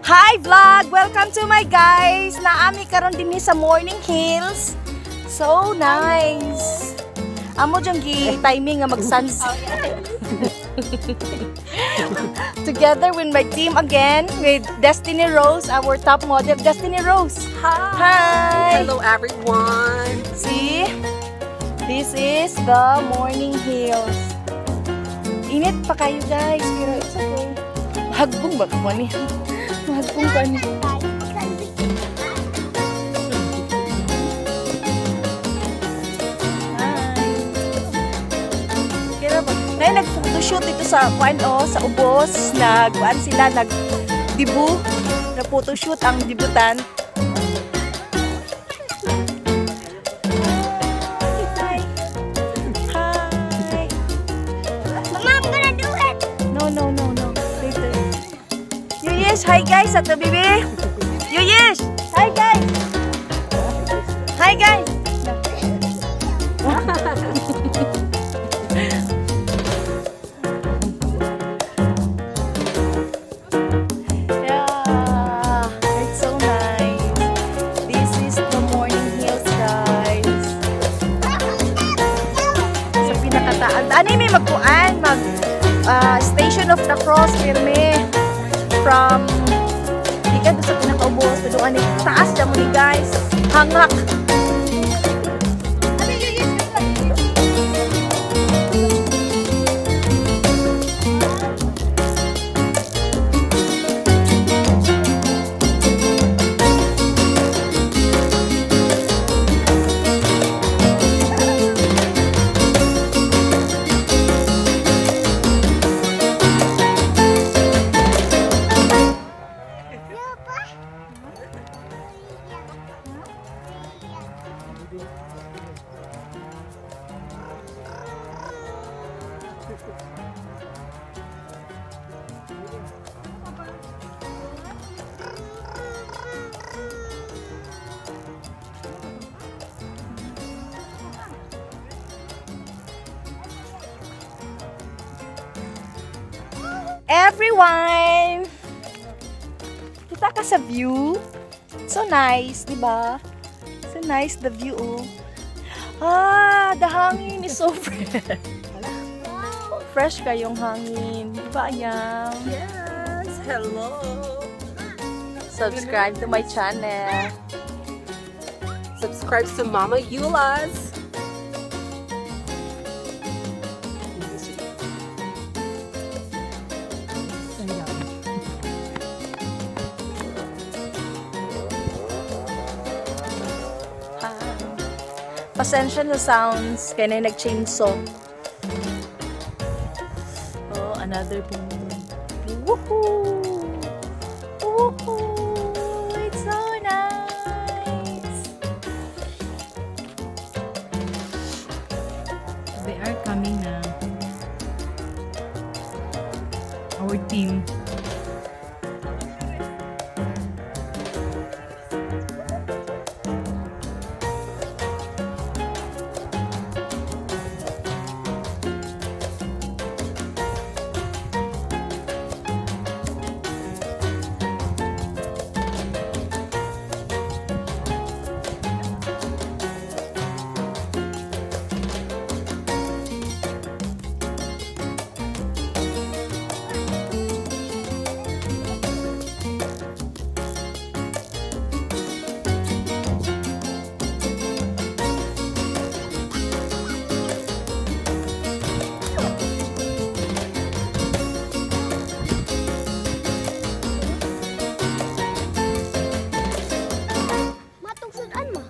Hi vlog! Welcome to my guys! Naa mi karon dinhi sa Morning Hills. So nice! Amo dyang gi timing nga mag-sunset. Together with my team again, with Destiny Rose, our top model. Destiny Rose! Hi! Hi! Hello, everyone! See? This is the Morning Hills. Init pa kaayo, guys, pero it's okay. Mahagbong ba ko ni? Mahagbong ba ni? Hi. Kira ba? Ngayon nag-photoshoot dito sa kuan oh, sa ubos, nagkuan sila, nag debut, na photoshoot ang debutant. Hi. Hi. Mama, I'm gonna do it. No. Later. Yuyish, hi guys. Ato, baby. Yuyish, hi guys. Hi guys. Yeah, it's so nice. This is the Morning Hills, guys. Sa pinakataan. Ano may magkuan? Mag Station of the Cross, pirmi. From gikan sa pinakaubos. Pero ani taas na mo ni, guys. Hangak. Ano yun? Everyone! Kita ka sa view. So nice, di ba? So nice the view, oh. Ah, the hangin is so fresh. Fresh kaayong hangin. Di ba, Anyang? Yes! Hello! Subscribe to my channel. Subscribe to Mama Eula's. Ah. Pasensya na sounds. Kaya na nag-chainsaw. Oh, another boom. Woohoo! Woohoo! It's so nice! They are coming na. Our team. Matugsudan mo.